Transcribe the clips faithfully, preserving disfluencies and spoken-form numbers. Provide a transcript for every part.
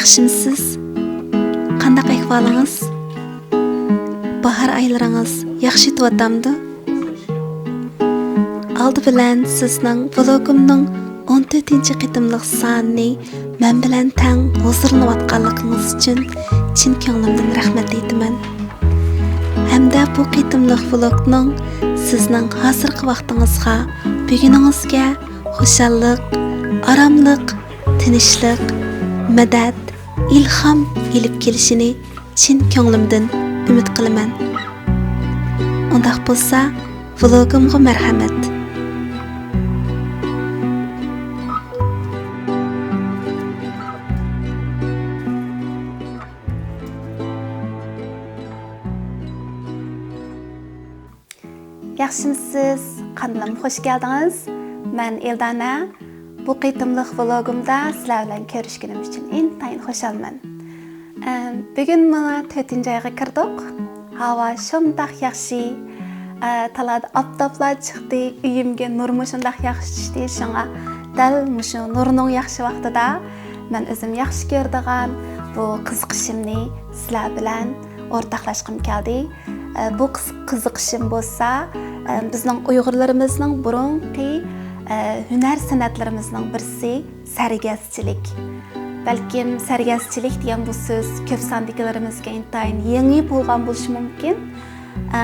قىشمىسىز؟ قانداق ئەھۋالىڭىز؟ باھار ئايلىرىڭىز ياخشى ئۆتۈۋاتامدۇ؟ ئالدى بىلەن سىزنىڭ ۋلوگۇمنىڭ ئون تۆتىنچى قېتىملىق سانىنى مەن بىلەن تەڭ ھۇزۇرلىنىۋاتقانلىقىڭىز ئۈچۈن چىن كۆڭلۈمدىن رەھمەت ئېيتىمەن. ھەمدە بۇ قېتىملىق ۋلوگنىڭ سىزنىڭ ھازىرقى ۋاقتىڭىزغا، بۈگۈنىڭىزگە خۇشاللىق، ئاراملىق، تىنچلىق، مەدەت، ئىلھام ئېلىپ كېلىشىنى چىن كۆڭلۈمدىن ئۈمىد قىلىمەن. ئۇنداق بولسا، ۋلوگۇمغا مەرھەمەت. ياخشىمۇسىز؟ قانىلىمغا خوش كەلدىڭىز. مەن ئېلدانە. بۇ قېتىملىق ۋلوگۇمدا سىلەر بىلەن كۆرۈشكىنىم ئۈچۈن ئىنتايىن خۇشالمەن. ئەم، بۈگۈن مانا تۆتىنچى ئايغا كىردۇق. ھاۋا شۇنداق ياخشى. ئە، تالادا ئاپتاپلار چىقتى. ئۆيۈمگە نۇرمۇ شۇنداق ياخشى چۈشتى. شۇڭا دەل مۇشۇ نۇرنىڭ ياخشى ۋاقتىدا مەن ئۆزۈم ياخشى كۆرىدىغان بۇ قىزىقىشىمنى سىلەر بىلەن ئورتاقلاشقۇم كەلدى. ئە، بۇ قىز-، قىزىقىشىم بولسا، ئە، بىزنىڭ ئۇيغۇرلىرىمىزنىڭ بۇرۇنقى، ئە، ھۈنەر سەنئەتلىرىمىزنىڭ بىرسى سەرگەزچىلىك. بەلكىم سەرگەزچىلىك دېگەن بۇ سۆز كۆپ ساندىكىلىرىمىزگە ئىنتايىن يېڭى بولغان بولۇشى مۇمكىن. ئە،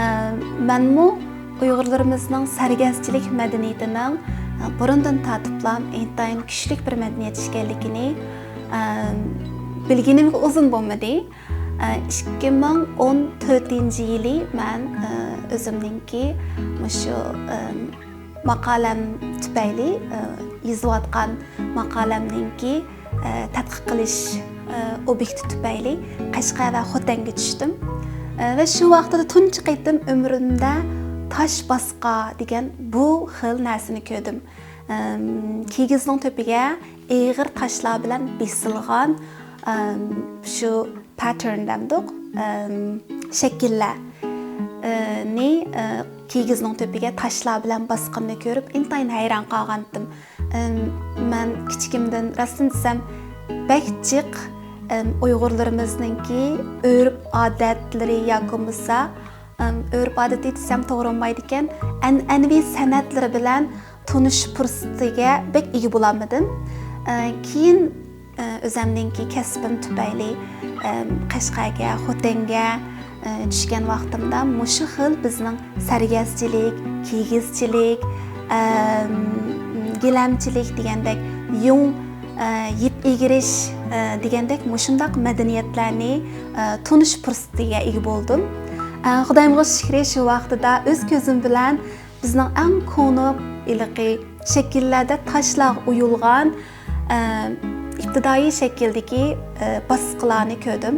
مەنمۇ ئۇيغۇرلىرىمىزنىڭ سەرگەزچىلىك مەدەنىيىتىنىڭ، ئە، بۇرۇندىن تارتىپلا ئىنتايىن كۈچلۈك بىر مەدەنىيەت ئىكەنلىكىنى، ئە، بىلگىنىمگە ئۇزۇن بولمىدى. ئىككى مىڭ ئون تۆتىنچى يىلى مەن، ئۆزۈمنىڭكى مۇشۇ، ماقالەم تۈپەيلى، يېزىۋاتقان ماقالەمنىڭكى، تەتقىق قىلىش، ئوبيېكتى تۈپەيلى قەشقەر ۋە خوتەنگە چۈشتۈم. ۋە شۇ ۋاقتىدا تۇنجى قېتىم ئۆمرۈمدە تاش باسقا دېگەن بۇ خىل نەرسىنى كۆردۈم. كىگىزنىڭ تۆپىگە ئېغىر تاشلار بىلەن بېسىلغان، ئەم، شۇ پەتتېرن دەمدۇق، ئەم، شەكىللەر، ئە، نى، ئە، كىگىزنىڭ تۆپىگە تاشلار بىلەن باسقىنىنى كۆرۈپ، ئىنتايىن ھەيران قالغانتىم. ئەم، مەن كىچىكىمدىن، راستىنى دېسەم، بەك جىق، ئەم، ئۇيغۇرلىرىمىزنىڭكى ئۆرپ-ئادەتلىرى ياكى بولمىسا، ئەم، ئۆرپ-ئادىتى دېسەم توغرا بولمايدىكەن، ئەنئەنىۋى سەنئەتلىرى بىلەن تونۇشۇش پۇرسىتىگە بەك ئىگە بولالمىدىم. ئە، كېيىن، ئە، ئۆزەمنىڭكى كەسپىم تۈپەيلى، ئەم، قەشقەرگە، خوتەنگە، ئە، چۈشكەن ۋاقتىمدا مۇشۇ خىل بىزنىڭ سەرگەزچىلىك، كىگىزچىلىك، ئەم، گىلەمچىلىك دېگەندەك يۇڭ، ئە، يىپ ئېگىرىش، ئە، دېگەندەك مۇشۇنداق مەدەنىيەتلەرنى، ئە، تونۇش پۇرسىتىگە ئىگە بولدۇم. ئە، خۇدايىمغا شۈكرى، شۇ ۋاقتىدا ئۆز كۆزۈم بىلەن بىزنىڭ ئەڭ كونا ھېلىقى شەكىللەردە تاشلارغا ئويۇلغان، ئە، ئىپتىدائىي شەكىلدىكى، ئە، باسقىلارنى كۆردۈم.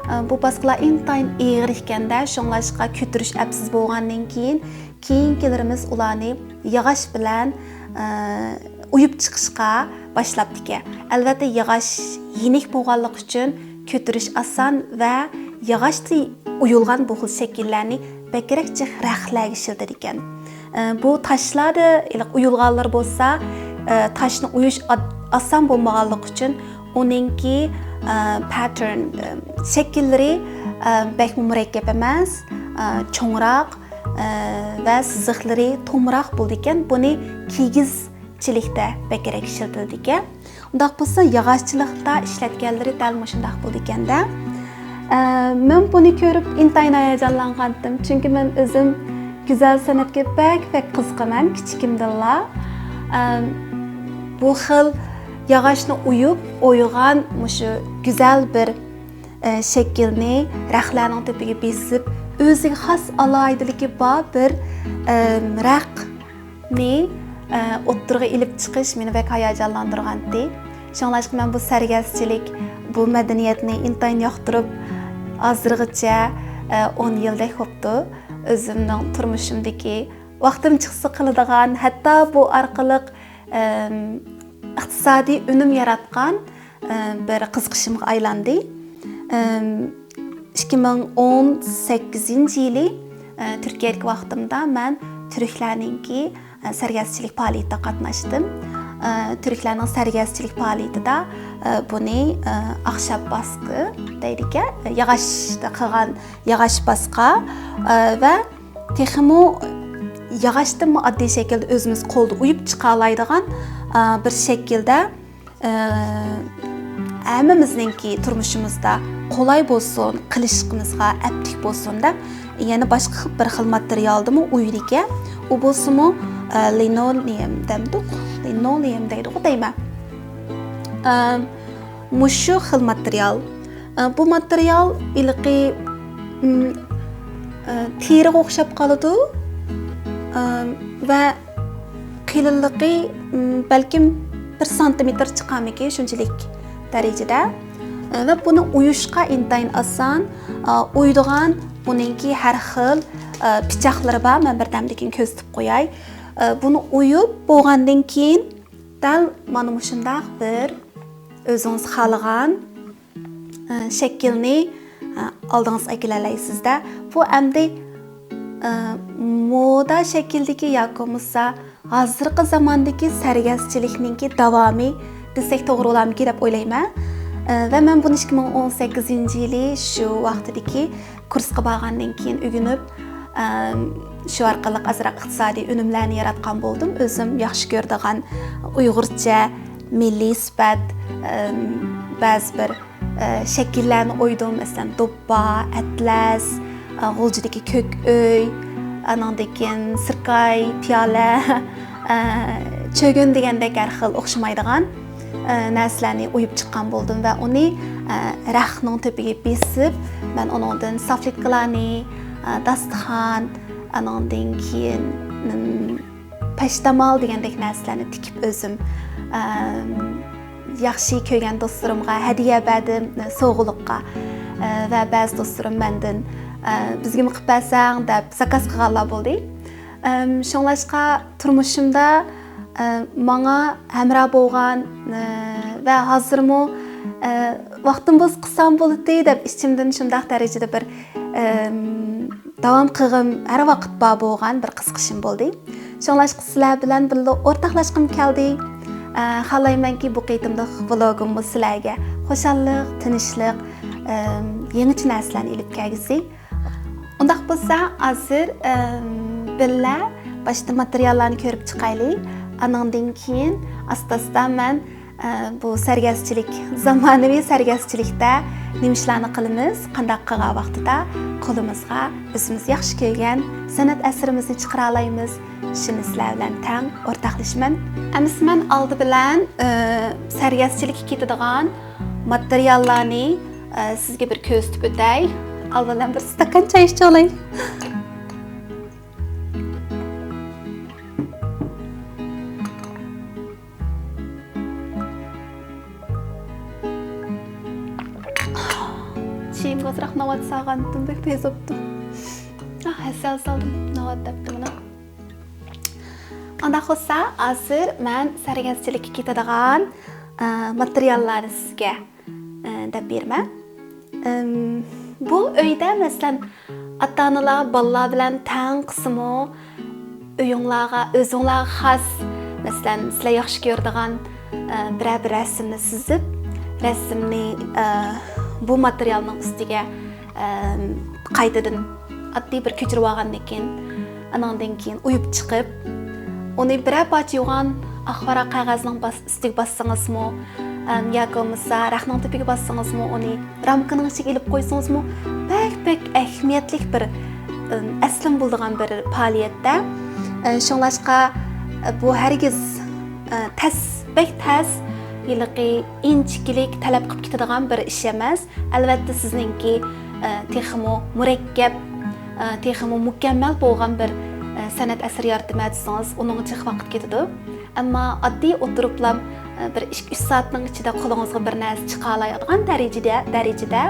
ئە، بۇ باسقىلار ئىنتايىن ئېغىر ئىكەندە، شۇڭلاشقا كۆتۈرۈش ئەپسىز بولغاندىن كېيىن، كېيىنكىلىرىمىز ئۇلارنى ياغاچ بىلەن، ئە، ئويۇپ چىقىشقا باشلاپتىكەن. ئەلۋەتتە، ياغاچ يېنىك بولغانلىقى ئۈچۈن كۆتۈرۈش ئاسان ۋە ياغاچتا ئويۇلغان بۇ خىل شەكىللەرنى بەكرەك جىق رەختلەرگە ئىشلىتىدىكەن. ئە، بۇ تاشلاردا ھېلىقى ئويۇلغانلىرى بولسا، ئە، تاشنى ئويۇش ئا-، ئاسان بولمىغانلىقى ئۈچۈن ئۇنىڭكى، ئە، پەتتېرن، ئە، شەكىللىرى، ئە، بەكمۇ مۇرەككەپ ئەمەس، ئە، چوڭراق، ئە، ۋە سىزىقلىرى تومراق بولىدىكەن. بۇنى كىگىزچىلىكتە بەكرەك ئىشلىتىلىدىكەن. ئۇنداق بولسا، ياغاچچىلىقتا ئىشلەتكەنلىرى دەل مۇشۇنداق بولىدىكەندە. ئە، مەن بۇنى كۆرۈپ ئىنتايىن ھاياجانلانغانتىم، چۈنكى مەن ئۆزۈم گۈزەل سەنئەتكە بەك، بەك قىزىقىمەن كىچىكىمدىنلا. ئە، بۇ خىل ياغاچنى ئويۇپ، ئويغان مۇشۇ گۈزەل بىر، ئە، شەكىلنى رەختلەرنىڭ تۆپىگە بېسىپ، ئۆزىگە خاس ئالاھىدىلىكى بار بىر، ئە، رەق نى، ئە، ئوتتۇرىغا ئېلىپ چىقىش مېنى بەك ھاياجانلاندۇرغانتى. شۇڭلاشقا مەن بۇ سەرگەزچىلىك، بۇ مەدەنىيەتنى ئىنتايىن ياقتۇرۇپ، ھازىرغىچە، ئە، ئون يىلدەك بوپتۇ. ئۆزۈمنىڭ تۇرمۇشۇمدىكى ۋاقتىم چىقسا قىلىدىغان، ھەتتا بۇ ئارقىلىق، ئەم، ئىقتىسادىي ئۈنۈم ياراتقان، ئە، بىر قىزىقىشىمغا ئايلاندى. ئەم، ئىككى مىڭ ئون سەككىزىنچى يىلى، ئە، تۈركىيەدىكى ۋاقتىمدا مەن تۈركلەرنىڭكى، ئە، سەرگەزچىلىك پائالىيىتىدە قاتناشتىم. ئە، تۈركلەرنىڭ سەرگەزچىلىك پائالىيىتىدە، ئە، بۇنى، ئە، ئاخشاب باسقى دەيدىكەن، ياغاچتا قىلغان ياغاچ باسقا، ئە، ۋە تېخىمۇ ياغاچتىنمۇ ئاددىي شەكىلدە ئۆزىمىز قولدا ئويۇپ چىقالايدىغان، ئە، بىر شەكىلدە، ئە، ھەممىمىزنىڭكى تۇرمۇشىمىزدا قولاي بولسۇن، قىلىشىمىزغا ئەپلىك بولسۇن دەپ، يەنە باشقا بىر خىل ماتېرىيالدىمۇ ئويۇلىدىكەن. ئۇ بولسىمۇ، ئە، لىنولېيۇم دەمدۇق، لىنولېيۇم دەيدىغۇ دەيمەن. ئە، مۇشۇ خىل ماتېرىيال. ئە، بۇ ماتېرىيال ھېلىقى، ئىم، ئە، تېرىغا ئوخشاپ قالىدۇ. ئە، ۋە قېلىنلىقى، ئىم، بەلكىم بىر سانتىمېتىر چىقارمىكىن، شۇنچىلىك دەرىجىدە. ئە، ۋە بۇنى ئويۇشقا ئىنتايىن ئاسان. ئە، ئويىدىغان بۇنىڭكى ھەر خىل، ئە، پىچاقلىرى بار. مەن بىردەمدىن كېيىن كۆرسىتىپ قوياي. ئە، بۇنى ئويۇپ بولغاندىن كېيىن دەل مانا مۇشۇنداق بىر ئۆزىڭىز خالىغان، ئە، شەكىلنى، ئە، ئالدىڭىزغا كېلەلەيسىز-دە. بۇ ئەمدى، ئە، مودا شەكلىدىكى ياكى بولمىسا ھازىرقى زاماندىكى سەرگەزچىلىكنىڭكى داۋامى دېسەك توغرا بولارمىكىن دەپ ئويلايمەن. ئە، ۋە مەن بۇنى ئىككى مىڭ ئون سەككىزىنچى يىلى شۇ ۋاقتىدىكى كۇرسقا بارغاندىن كېيىن ئۆگىنىپ، ئەم، شۇ ئارقىلىق ئازراق ئىقتىسادىي ئۈنۈملەرنى ياراتقان بولدۇم. ئۆزۈم ياخشى كۆرىدىغان ئۇيغۇرچە، مىللىي سۈپەت، ئەم، بەزى بىر، ئە، شەكىللەرنى ئويدۇم. مەسىلەن، دوپپا، ئەتلەس، ئە، غۇلجىدىكى كۆك ئۆي، ئانىڭدىن كېيىن سىركاي، پىيالە، ئە، چۆگۈن دېگەندەك ھەر خىل ئوخشىمايدىغان، ئە، نەرسىلەرنى ئويۇپ چىققان بولدۇم ۋە ئۇنى، ئە، رەخنىڭ تۆپىگە بېسىپ، مەن ئۇنىڭدىن سافلىتكىلارنى، ئە، داستىخان، ئانىڭدىن كېيىن، ئىم، پەشتامال دېگەندەك نەرسىلەرنى تىكىپ ئۆزۈم، ئەم، ياخشى كۆرگەن دوستلىرىمغا ھەدىيە بەردىم، ئە، سوۋغىلىققا. ئە، ۋە بەزى دوستلىرىم مەندىن، ئە، بىزگىمۇ قىلىپ بەرسەڭ دەپ زاكاز قىلغانلار بولدى. ئەم، شۇڭلاشقا تۇرمۇشۇمدا، ئە، ماڭا ھەمراھ بولغان، ئە، ۋە ھازىرمۇ، ئە، ۋاقتىم بولسا قىلسام بولاتتى دەپ ئىچىمدىن شۇنداق دەرىجىدە بىر، ئەم، داۋام قىلغۇم ھەر ۋاقىت بار بولغان بىر قىسقىشىم بولدى. شۇڭلاشقا سىلەر بىلەن بىللە ئورتاقلاشقۇم كەلدى. ئە، خالايمەنكى بۇ قېتىملىق ۋلوگۇممۇ سىلەرگە خۇشاللىق، تىنچلىق، ئەم، يېڭىچە نەرسىلەرنى ئېلىپ كەلگۈسى. ئۇنداق بولسا، ھازىر، ئەم، بىللە باشتا ماتېرىياللارنى كۆرۈپ چىقايلى. ئانىڭدىن كېيىن ئاستا-ئاستا مەن، ئە، بۇ سەرگەزچىلىك، زامانىۋى سەرگەزچىلىكتە نېمە ئىشلارنى قىلىمىز، قانداق قىلغان ۋاقتىدا قولىمىزغا ئۆزىمىز ياخشى كۆرگەن سەنئەت ئەسىرىمىزنى چىقىرالايمىز، شۇنى سىلەر بىلەن تەڭ ئورتاقلىشىمەن. ئەمىسە مەن ئالدى بىلەن، ئە، سەرگەزچىلىككە كېتىدىغان ماتېرىياللارنى، ئە، سىزگە بىر كۆرسىتىپ ئۆتەي. ئالدى بىلەن بىر ئىستاكان چاي ئىچىۋالاي. چېيىمغا ئازراق ناۋات سالغانتىم، بەك پەيز بوپتۇ. ئاھ، ھەسەل سالدىم، ناۋات دەپتۇ مانا. ئانداق بولسا، ھازىر مەن سەرگەزچىلىككە كېتىدىغان، ئە، ماتېرىياللارنى سىزگە، ئە، دەپ بېرىمەن. ئىم، بۇ ئۆيدە، مەسىلەن، ئاتا-ئانىلار بالىلار بىلەن تەڭ قىلسىمۇ، ئۆيۈڭلارغا، ئۆزۈڭلارغا خاس، مەسىلەن، سىلەر ياخشى كۆرىدىغان، ئە، بىرەر بىر رەسىمنى سىزىپ، رەسىمنى، ئە، بۇ ماتېرىيالنىڭ ئۈستىگە، ئە، قايتىدىن ئاددىي بىر كۆچۈرۈۋالغاندىن كېيىن، ئانىڭدىن كېيىن ئويۇپ چىقىپ، ئۇنى بىرەر پارچە يوغان ئاق ۋاراق قەغەزنىڭ باس-، ئۈستىگە باسسىڭىزمۇ، ئەم، ياكى بولمىسا رەخنىڭ تۆپىگە باسسىڭىزمۇ، ئۇنى رامكىنىڭ ئىچىگە ئېلىپ قويسىڭىزمۇ، بەك، بەك ئەھمىيەتلىك بىر، ئىم، ئەسلىمە بولىدىغان بىر پائالىيەتتە. ئە، شۇڭلاشقا، ئە، بۇ ھەرگىز، ئە، تەس، بەك تەس، ھېلىقى ئىنچىكىلىك تەلەپ قىلىپ كېتىدىغان بىر ئىش ئەمەس. ئەلۋەتتە، سىزنىڭكى، ئە، تېخىمۇ مۇرەككەپ، ئە، تېخىمۇ مۇكەممەل بولغان بىر، ئە، سەنئەت ئەسىرى يارىتىمەن دېسىڭىز، ئۇنىڭغا تېخى ۋاقىت كېتىدۇ. ئەمما ئاددىي ئولتۇرۇپلا، ئە، بىر ئىككى، ئۈچ سائەتنىڭ ئىچىدە قولىڭىزغا بىر نەرسە چىقالايدىغان دەرىجىدە، دەرىجىدە،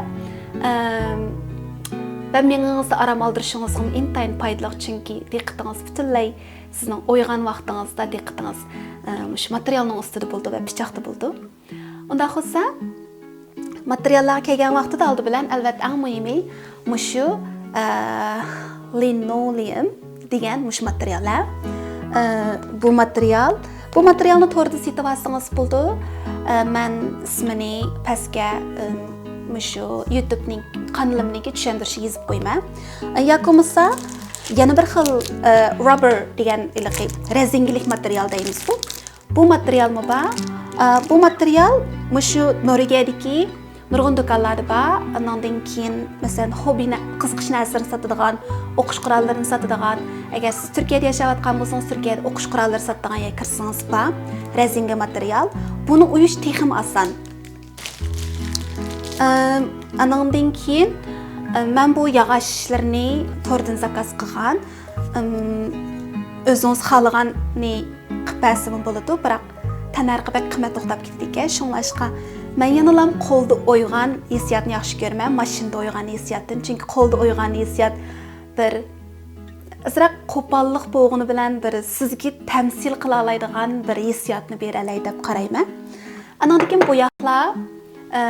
ئەم، ۋە مېڭىڭىزنى ئارام ئالدۇرۇشىڭىزغىمۇ ئىنتايىن پايدىلىق، چۈنكى دىققىتىڭىز پۈتۈنلەي سىزنىڭ ئويغان ۋاقتىڭىزدا دىققىتىڭىز، ئە، مۇشۇ ماتېرىيالنىڭ ئۈستىدە بولىدۇ ۋە پىچاقتا بولىدۇ. ئۇنداق بولسا، ماتېرىياللارغا كەلگەن ۋاقتىدا ئالدى بىلەن، ئەلۋەتتە، ئەڭ مۇھىمى مۇشۇ، ئە، لىنولېيۇم دېگەن مۇشۇ ماتېرىيال، ھە. ئە، بۇ ماتېرىيال بۇ ماتېرىيالنى توردىن سېتىۋالسىڭىز بولىدۇ. ئە، مەن ئىسمىنى پەسكە، ئىم، مۇشۇ يۇتۇبنىڭ قانىلىمنىڭكى چۈشەندۈرۈشىگە يېزىپ قويىمەن. ئە، ياكى بولمىسا يەنە بىر خىل، ئە، rubber دېگەن ھېلىقى رەزىنكىلىك ماتېرىيال دەيمىزغۇ. بۇ ماتېرىيالمۇ بار. ئە، بۇ ماتېرىيال مۇشۇ نورۋېگىيەدىكى نۇرغۇن دۇكانلاردا بار. ئانىڭدىن كېيىن، مەسىلەن، خوببى نە-، قىزىقىش نەرسىلىرىنى ساتىدىغان، ئوقۇش قوراللىرىنى ساتىدىغان، ئەگەر سىز تۈركىيەدە ياشاۋاتقان بولسىڭىز، تۈركىيەدە ئوقۇش قوراللىرى ساتىدىغان يەرگە كىرسىڭىز بار. رەزىنكە ماتېرىيال. بۇنى ئويۇش تېخىمۇ ئاسان. ئەم، ئانىڭدىن كېيىن، ئەم، مەن بۇ ياغاچلىرىنى توردىن زاكاز قىلغان. ئەم، ئۆزىڭىز خالىغاننى قىلىپ بەرسىمۇ بولىدۇ، بىراق تەننەرخى بەك قىممەت توختاپ كېتىدىكەن. شۇڭلاشقا مەن يەنىلا قولدا ئويغان ھېسسىياتنى ياخشى كۆرىمەن، ماشىنىدا ئويغان ھېسسىياتتىن. چۈنكى قولدا ئويغان ھېسسىيات بىر ئازراق قوپاللىق بولغىنى بىلەن بىر سىزگە تەمسىل قىلالايدىغان بىر ھېسسىياتنى بېرەلەي دەپ قارايمەن. ئانىڭدىن كېيىن بوياقلار، ئە،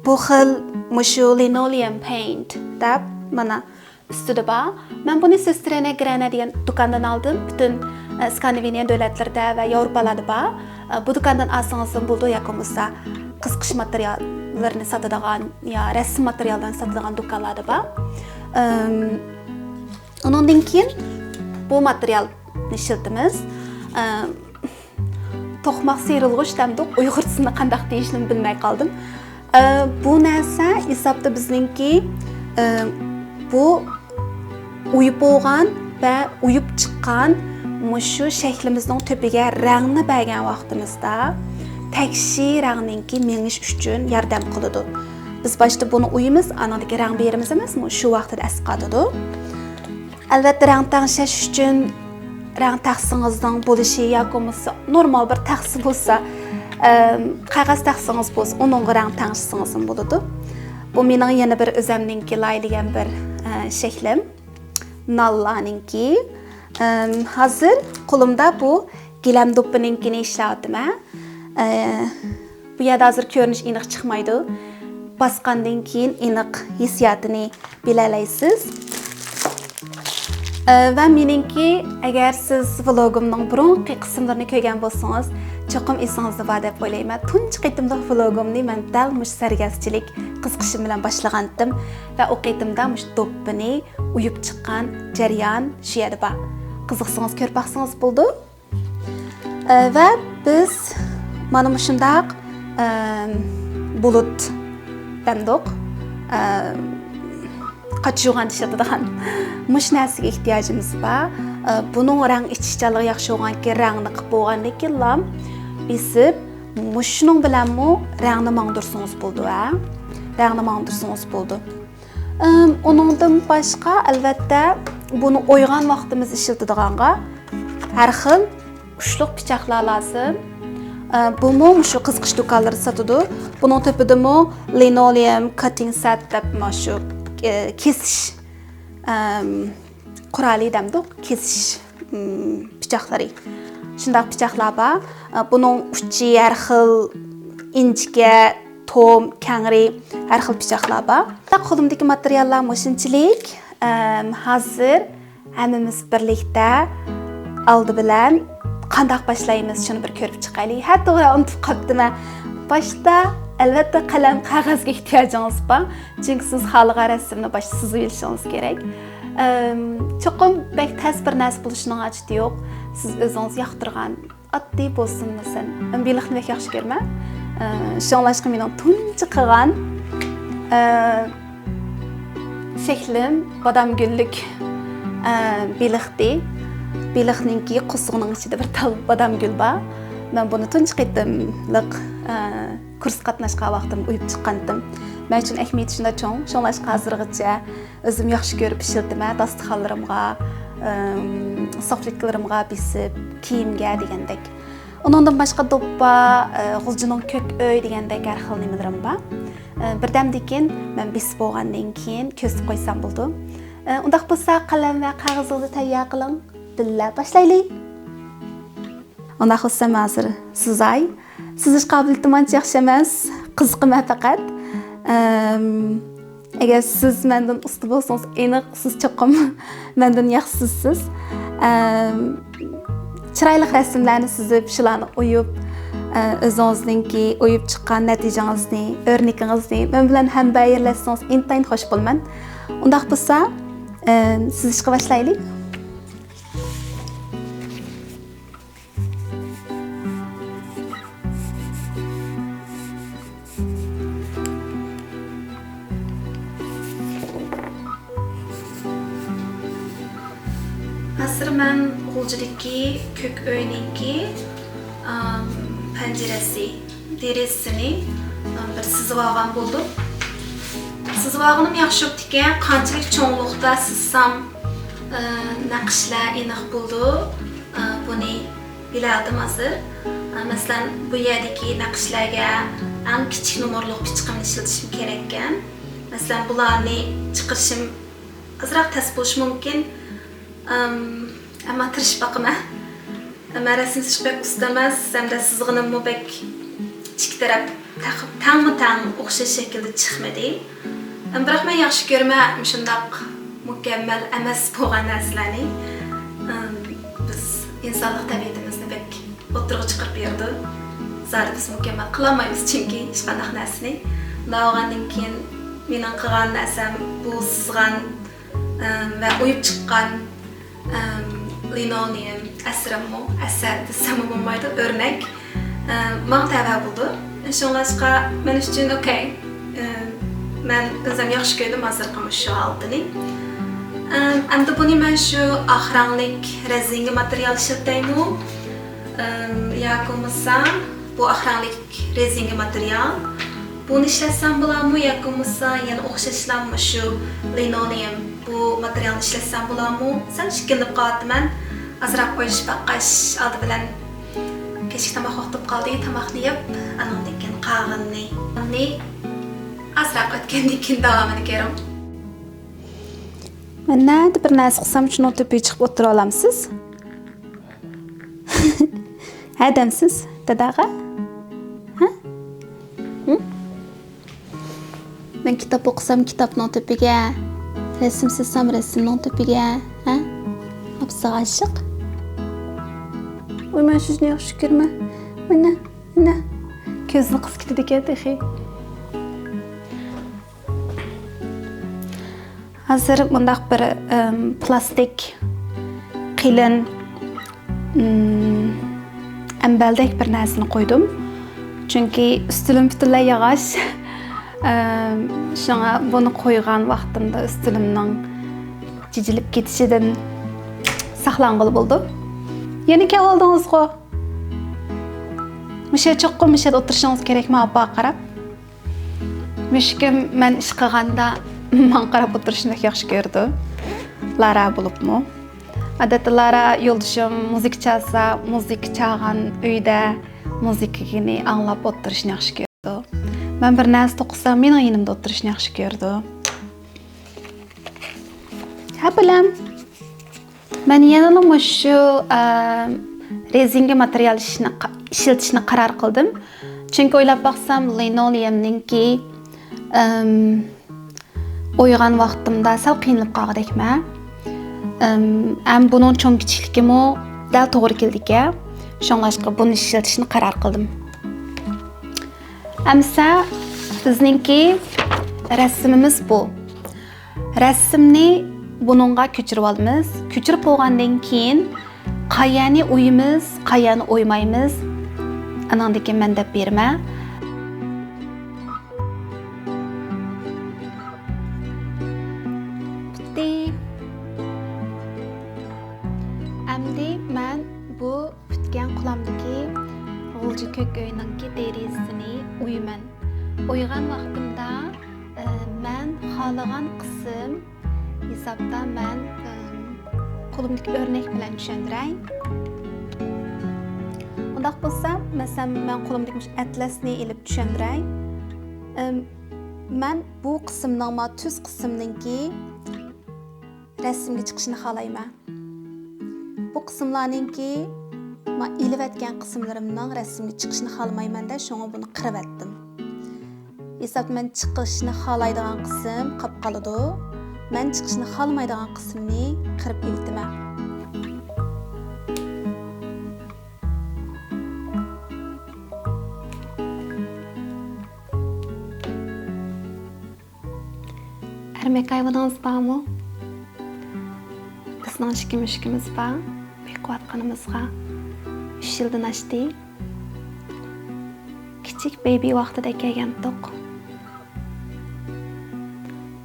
بۇ خىل مۇشۇ لىنولېئوم پېينت دەپ مانا ئۈستىدە بار. مەن بۇنى سېسترېنە گرەنە دېگەن دۇكاندىن ئالدىم. پۈتۈن، ئە، ئىسكاندىناۋىيە دۆلەتلىرىدە ۋە ياۋروپالاردا بار. ئە، بۇ دۇكاندىن ئالسىڭىزمۇ بولىدۇ، ياكى بولمىسا قىزىقىش ماتېرىياللىرىنى ساتىدىغان يا رەسىم ماتېرىياللىرىنى ساتىدىغان دۇكانلاردا بار. ئەم، ئۇنىڭدىن كېيىن بۇ ماتېرىيالنى ئىشلىتىمىز. ئەم، توقماق سىيرىلغۇچ دەمدۇق، ئۇيغۇرچىسىنى قانداق دېيىشنىمۇ بىلمەي قالدىم. ئە، بۇ نەرسە ھېسابتا بىزنىڭكى، ئە، بۇ ئويۇپ بولغان ۋە ئويۇپ چىققان مۇشۇ شەكلىمىزنىڭ تۆپىگە رەڭنى بەرگەن ۋاقتىمىزدا تەكشى رەڭنىڭكى مېڭىش ئۈچۈن ياردەم قىلىدۇ. بىز باشتا بۇنى ئويىمىز، ئانىڭدىكى رەڭ بېرىمىز ئەمەسمۇ؟ شۇ ۋاقتىدا ئەسقاتىدۇ. ئەلۋەتتە، رەڭ تەڭشەش ئۈچۈن رەڭ تەخسىڭىزنىڭ بولۇشى ياكى بولمىسا نورمال بىر تەخسە بولسا، ئەم، قەغەز تەخسىڭىز بولسا، ئۇنىڭغا رەڭ تەڭشىسىڭىزمۇ بولىدۇ. بۇ مېنىڭ يەنە بىر ئۆزەمنىڭكى لايىھەلىگەن بىر، ئە، شەكلىم. ناللانىڭكى. ئەم، ھازىر قولۇمدا بۇ گىلەم دوپپىنىڭكىنى ئىشلەۋاتىمەن. ئە، بۇ يەردە ھازىر كۆرۈنۈش ئېنىق چىقمايدۇ. باسقاندىن كېيىن ئېنىق ھېسسىياتىنى بىلەلەيسىز. ئە، ۋە مېنىڭكى، ئەگەر سىز ۋلوگۇمنىڭ بۇرۇنقى قىسىملىرىنى كۆرگەن بولسىڭىز، چوقۇم ئېسىڭىزدە بار دەپ ئويلايمەن. تۇنجى قېتىملىق ۋلوگۇمنى مەن دەل مۇشۇ سەرگەستىچىلىك، قىزىقىشىم بىلەن باشلىغانتىم ۋە ئۇ قېتىمدا مۇشۇ دوپپىنى ئويۇپ چىققان جەريان شۇ يەردە بار. قىزىقسىڭىز كۆرۈپ باقسىڭىز بولىدۇ. ئە، ۋە بىز مانا مۇشۇنداق، ئەم، بۇلۇت دەمدۇق، ئەم، قاچا يۇغان ئىشلىتىدىغان مۇشۇ نەرسىگە ئېھتىياجىمىز بار. ئە، بۇنىڭ رەڭ ئېچىشچانلىقى ياخشى بولغانكى، رەڭنى قىلىپ بولغاندىن كېيىنلا بېسىپ، مۇشۇنىڭ بىلەنمۇ رەڭنى ماڭدۇرسىڭىز بولىدۇ، ھە؟ رەڭنى ماڭدۇرسىڭىز بولىدۇ. ئىم، ئۇنىڭدىن باشقا، ئەلۋەتتە، بۇنى ئويغان ۋاقتىمىز ئىشلىتىدىغانغا ھەر خىل ئۇچلۇق پىچاقلار لازىم. ئە، بۇمۇ مۇشۇ قىزىقىش دۇكانلىرى ساتىدۇ. بۇنىڭ تۆپىدىمۇ لىنولېئوم كاتتىنگ سەت دەپ مۇشۇ، ئە، كېسىش، ئەم، قورالى دەمدۇق، كېسىش، ئىم، پىچاقلىرى. شۇنداق پىچاقلار بار. ئە، بۇنىڭ ئۇچى ھەر خىل، ئىنچىكە، توم، كەڭرى، ھەر خىل پىچاقلار بار. قولۇمدىكى ماتېرىياللار مۇشۇنچىلىك. ئەم، ھازىر ھەممىمىز بىرلىكتە ئالدى بىلەن قانداق باشلايمىز، شۇنى بىر كۆرۈپ چىقايلى. ھە، توغرا، ئۇنتۇپ قاپتىمەن. باشتا، ئەلۋەتتە، قەلەم، قەغەزگە ئېھتىياجىڭىز بار. چۈنكى سىز خالىغان رەسىمنى باشتا سىزىۋېلىشىڭىز كېرەك. ئەم، چوقۇم بەك تەس بىر نەرسە بولۇشىنىڭ ھاجىتى يوق. سىز ئۆزىڭىز ياقتۇرغان ئاددىي بولسۇن، مەسىلەن، مەن بېلىقنى بەك ياخشى كۆرىمەن. ئە، شۇڭلاشقا مېنىڭ تۇنجى قىلغان، ئە، شەكلىم بادام گۈللۈك، ئە، بېلىقتى. بېلىقنىڭكى قورسىقىنىڭ ئىچىدە بىر تال بادام گۈل بار. مەن بۇنى تۇنجى قېتىملىق، ئە، كۇرسقا قاتناشقان ۋاقتىمدا ئويۇپ چىققانتىم. مەن ئۈچۈن ئەھمىيىتى شۇنداق چوڭ. شۇڭلاشقا ھازىرغىچە ئۆزۈم ياخشى كۆرۈپ ئىشلىتىمەن، داستىخانلىرىمغا، ئىم، سوفلىكلىرىمغا بېسىپ، كىيىمگە دېگەندەك. ئۇنىڭدىن باشقا دوپپا، ئە، غۇلجىنىڭ كۆك ئۆي دېگەندەك ھەر خىل نېمىلىرىم بار. ئە، بىردەمدىن كېيىن مەن بېسىپ بولغاندىن كېيىن كۆرسىتىپ قويسام بولىدۇ. ئە، ئۇنداق بولسا قەلەم ۋە قەغىزىڭىزنى تەييار قىلىڭ، بىللە باشلايلى. ئۇنداق بولسا مەن ھازىر سىزاي. سىزىش قابىلىيىتىم ئانچە ياخشى ئەمەس، قىزىقىمەن پەقەت. ئەم، ئەگەر سىز مەندىن ئۇستا بولسىڭىز، ئېنىق سىز چوقۇم مەندىن ياخشى سىزىسىز. ئەم، چىرايلىق رەسىملەرنى سىزىپ، شۇلارنى ئويۇپ، ئە، ئۆزىڭىزنىڭكى ئويۇپ چىققان نەتىجىڭىزنى، ئۆرنىكىڭىزنى مەن بىلەن ھەمبەھىرلەشسىڭىز ئىنتايىن خوش بولىمەن. ئۇنداق بولسا، ئە، سىزىشقا باشلايلى. ھازىر مەن غۇلجىدىكى كۆك ئۆينىڭكى، ئام، پەنجىرىسى، دېرىزىسىنى، ئام، بىر سىزىۋالغان بولدۇم. سىزىۋالغىنىم ياخشى بوپتىكەن، قانچىلىك چوڭلۇقتا سىزسام، ئە، نەقىشلەر ئېنىق بولىدۇ. ئە، بۇنى بىلەلىدىم ھازىر. ئە، مەسىلەن، بۇ يەردىكى نەقىشلەرگە ئەڭ كىچىك نومۇرلۇق پىچىقىمنى ئىشلىتىشىم كېرەككەن. مەسىلەن، بۇلارنى چىقىرىشىم ئازراق تەس بولۇشى مۇمكىن. ئەم، ئەمما تىرىشىپ باقىمەن. ئەمما رەسىم سىزىش بەك ئۇستا ئەمەس، ھەمدە سىزغىنىممۇ بەك ئىككى تەرەپ تەق-، تەڭمۇ تەڭ ئوخشاش شەكىلدە چىقمىدى. ئەم، بىراق مەن ياخشى كۆرىمەن مۇشۇنداق مۇكەممەل ئەمەس بولغان نەرسىلەرنى. ئەم، بىز ئىنسانلىق تەبىئىتىمىزنى بەك ئوتتۇرىغا چىقىرىپ بېرىدۇ. زادى بىز مۇكەممەل قىلالمايمىز، چۈنكى ھېچقانداق نەرسىنى. ئۇنداق بولغاندىن كېيىن مېنىڭ قىلغان نەرسەم بۇ سىزغان، ئەم، ۋە ئويۇپ چىققان، ئەم، لىنولېئوم ئەسىرىممۇ، ئەسەر دېسەممۇ بولمايدۇ، ئۆرنەك. ئەم، ماڭا تەۋە بولىدۇ. شۇڭلاشقا مەن ئۈچۈن ئوكەي. ئەم، مەن ئۆزۈم ياخشى كۆردۈم ھازىرقى مۇشۇ ھالىتىنى. ئەم، ئەمدى بۇنى مەن شۇ ئاق رەڭلىك رەزىنكە ماتېرىيال ئىشلىتەيمۇ؟ ئەم، ياكى بولمىسا بۇ ئاق رەڭلىك رېزىنكە ماتېرىيال. بۇنى ئىشلەتسەم بولامۇ ياكى بولمىسا يەنە ئوخشاشلا مۇشۇ لىنولېئوم بۇ ماتېرىيالنى ئىشلەتسەم بولامۇ؟ سەل ئىككىلىنىپ قالىۋاتىمەن. ئازراق ئويلىشىپ باققاچ ئالدى بىلەن كەچلىك تاماق ۋاقتىم قالدى. تاماقنى يەپ، ئانىڭدىن كېيىن قالغىنىنى ئازراق ئۆتكەندىن كېيىن داۋامىنى كۆرۈڭ. مەن نەدە بىر نەرسە قىلسام، شۇنىڭ تۆپىگە چىقىپ ئولتۇرۇۋالامسىز؟ ھە دەمسىز داداغا؟ ھە؟ ھە؟ مەن كىتاب ئوقۇسام كىتابنىڭ تۆپىگە، رەسىم سىزسام رەسىمنىڭ تۆپىگە، ھە؟ ئاپىسىغا ئاشىق. ۋاي، مەن سىزنى ياخشى كۆرىمەن. مانا، مانا. كۆزىنى قىسىپ كېتىدىكەن تېخى. ھازىر مۇنداق بىر، ئىم، پلاستىك قېلىن، ئىم، ئەمبەلدەك بىر نەرسىنى قويدۇم. چۈنكى ئۈستىلىم پۈتۈنلەي ياغاچ. ئىم، شۇڭا بۇنى قويغان ۋاقتىمدا ئۈستىلىمنىڭ جىجىلىپ كېتىشىدىن ساقلانغىلى بولىدۇ. يەنە كېلىۋالدىڭىزغۇ. مۇشۇ چوقۇم مۇشۇ يەردە ئولتۇرۇشىڭىز كېرەكمۇ، ئاپىغا قاراپ؟ مۈشۈكۈم مەن ئىش قىلغاندا ماڭا قاراپ ئولتۇرۇشنى بەك ياخشى كۆرىدۇ. لارا بولۇپمۇ. ئادەتتە لارا يولدىشىم مۇزىكا چالسا، مۇزىكا چالغان ئۆيدە مۇزىكىنى ئاڭلاپ ئولتۇرۇشنى ياخشى كۆرىدۇ. مەن بىر نەرسە توقۇسام، مېنىڭ يېنىمدا ئولتۇرۇشنى ياخشى كۆرىدۇ. ھە، بالام. مەن يەنىلا مۇشۇ، ئە، رېزىنكە ماتېرىيال ئىشنى قا-، ئىشلىتىشنى قارار قىلدىم. چۈنكى ئويلاپ باقسام، لىنولېئومنىڭكى، ئەم، ئويغان ۋاقتىمدا سەل قىينىلىپ قالغۇدەكمەن. ئەم، ھەم بۇنىڭ چوڭ كىچىكلىكىمۇ دەل توغرا كېلىدىكەن. شۇڭلاشقا بۇنى ئىشلىتىشنى قارار قىلدىم. ئەمسە بىزنىڭكى رەسىمىمىز بۇ. رەسىمنى بۇنىڭغا كۆچۈرۈۋالىمىز. كۆچۈرۈپ بولغاندىن كېيىن، قەيەرنى ئويىمىز، قەيەرنى ئويمايمىز، ئانىڭدىن كېيىن مەن دەپ بېرىمەن. پۈتتى. ئەمدى مەن بۇ پۈتكەن قۇلامدىكى غۇلجا كۆك ئۆينىڭكى دېرىزىسىنى ئويىمەن. ئويغان ۋاقتىمدا، ئە، مەن خالىغان قىسىم ھېسابتا مەن، ئە، قولۇمدىكى ئۆرنەك بىلەن چۈشەندۈرەي. ئۇنداق بولسا، مەسىلەن، مەن قولۇمدىكى مۇشۇ ئەتلەسنى ئېلىپ چۈشەندۈرەي. ئە، مەن بۇ قىسىمنىڭ، ما تۈز قىسىمنىڭكى رەسىمگە چىقىشىنى خالايمەن. بۇ قىسىملارنىڭكى ما ئېلىۋەتكەن قىسىملىرىمنىڭ رەسىمگە چىقىشىنى خالىمايمەن-دە، شۇڭا بۇنى قىرىۋەتتىم. ھېسابتا مەن چىقىشنى خالايدىغان قىسىم قاپقالىدۇ. مەن چىقىشنى خالىمايدىغان قىسىمنى قىرىپ ئېلىتىمەن. يېمەك ھايۋىنىڭىز بارمۇ؟ بىزنىڭ ئىككى مۈشۈكىمىز بار. بېقىۋاتقىنىمىزغا ئۈچ يىلدىن ئاشتى. كىچىك بېبى ۋاقتىدا كەلگەنتۇق.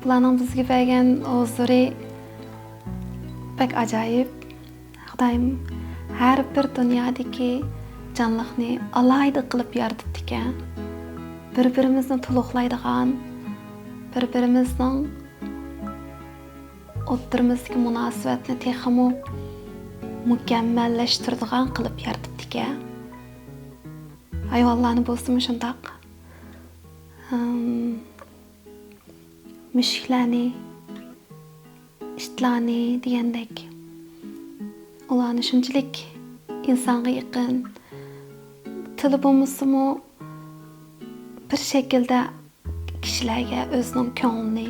بۇلارنىڭ بىزگە بەرگەن ھۇزۇرى بەك ئاجايىپ. خۇدايىم ھەر بىر دۇنيادىكى جانلىقنى ئالاھىدە قىلىپ يارىتىپتىكەن. بىر-بىرىمىزنى تولۇقلايدىغان، بىر-بىرىمىزنىڭ ئوتتۇرىمىزدىكى مۇناسىۋەتنى تېخىمۇ مۇكەممەللەشتۈرىدىغان قىلىپ يارىتىپتىكەن. ھايۋانلارنى بولسىمۇ شۇنداق. ھىم، مۈشۈكلەرنى، ئىتلارنى دېگەندەك. ئۇلارنى شۇنچىلىك ئىنسانغا يېقىن. تىلى بولمىسىمۇ، بىر شەكىلدە كىشىلەرگە ئۆزىنىڭ كۆڭلىنى،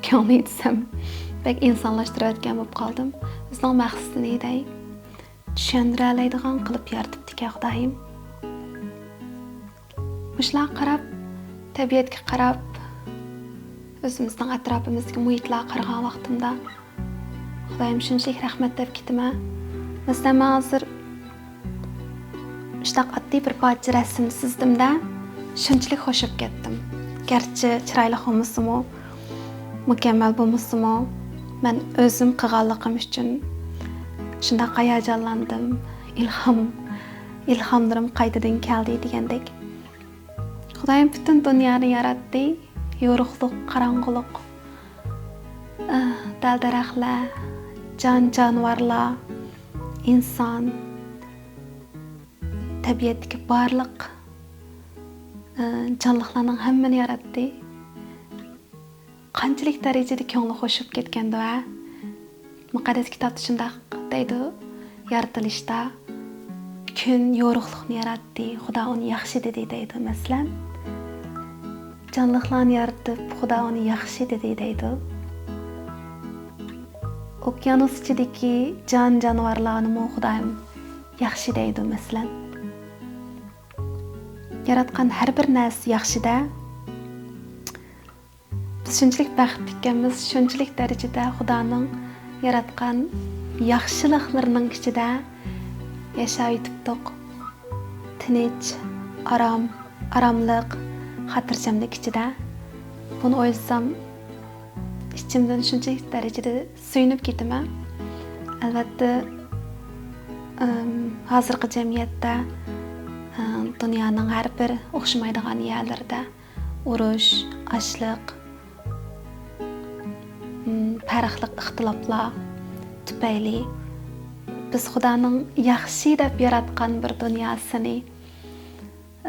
كۆڭلى دېسەم، بەك ئىنسانلاشتۇرۇۋەتكەن بولۇپ قالدىم. ئۆزىنىڭ مەقسىتىنى دەي، چۈشەندۈرەلەيدىغان قىلىپ يارىتىپتىكەن خۇدايىم. مۇشۇلارغا قاراپ، تەبىئەتكە قاراپ، ئۆزىمىزنىڭ ئەتراپىمىزدىكى مۇھىتلارغا قارىغان ۋاقتىمدا، خۇدايىم شۇنچىلىك رەھمەت دەپ كېتىمەن. مەسىلەن، مەن ھازىر مۇشۇنداق ئاددىي بىر پارچە رەسىم سىزدىم-دە، شۇنچىلىك خوش بولۇپ كەتتىم. گەرچە چىرايلىق بولمىسىمۇ، مۇكەممەل بولمىسىمۇ، مەن ئۆزۈم قىلغانلىقىم ئۈچۈن شۇنداق ھاياجانلاندىم. ئىلھام، ئىلھاملىرىم قايتىدىن كەلدى دېگەندەك. خۇدايىم پۈتۈن دۇنيانى ياراتتى. يورۇقلۇق، قاراڭغۇلۇق، ئىھ، دەل-دەرەخلەر، جان-جانىۋارلار، ئىنسان، تەبىئەتتىكى بارلىق، ئىھ، جانلىقلارنىڭ ھەممىنى ياراتتى. قانچىلىك دەرىجىدە كۆڭلى خوش بولۇپ كەتكەندۇ، ھە؟ مۇقەددەس كىتابتا شۇنداق دەيدۇ، يارىتىلىشتا كۈن يورۇقلۇقنى ياراتتى، خۇدا ئۇنى ياخشى دېدى دەيدۇ، مەسىلەن. جانلىقلارنى يارىتىپ، خۇدا ئۇنى ياخشى دېدى دەيدۇ. ئوكيانۇس ئىچىدىكى جان-جانىۋارلارنىمۇ خۇدايىم ياخشى دەيدۇ، مەسىلەن. ياراتقان ھەر بىر نەرسە ياخشى-دە. بىز شۇنچىلىك بەختلىككەنمىز، شۇنچىلىك دەرىجىدە خۇدانىڭ ياراتقان ياخشىلىقلىرىنىڭ ئىچىدە ياشاۋېتىپتۇق. تىنچ، ئارام، ئاراملىق، خاتىرجەملىك ئىچىدە. بۇنى ئويلىسام، ئىچىمدىن شۇنچىلىك دەرىجىدە سۆيۈنۈپ كېتىمەن. ئەلۋەتتە، ئىم، ھازىرقى جەمئىيەتتە، ئىم، دۇنيانىڭ ھەر بىر ئوخشىمايدىغان يەرلىرىدە ئۇرۇش، ئاچلىق، ئىم، پەرقلىق ئىختىلاپلار تۈپەيلى بىز خۇدانىڭ ياخشى دەپ ياراتقان بىر دۇنياسىنى،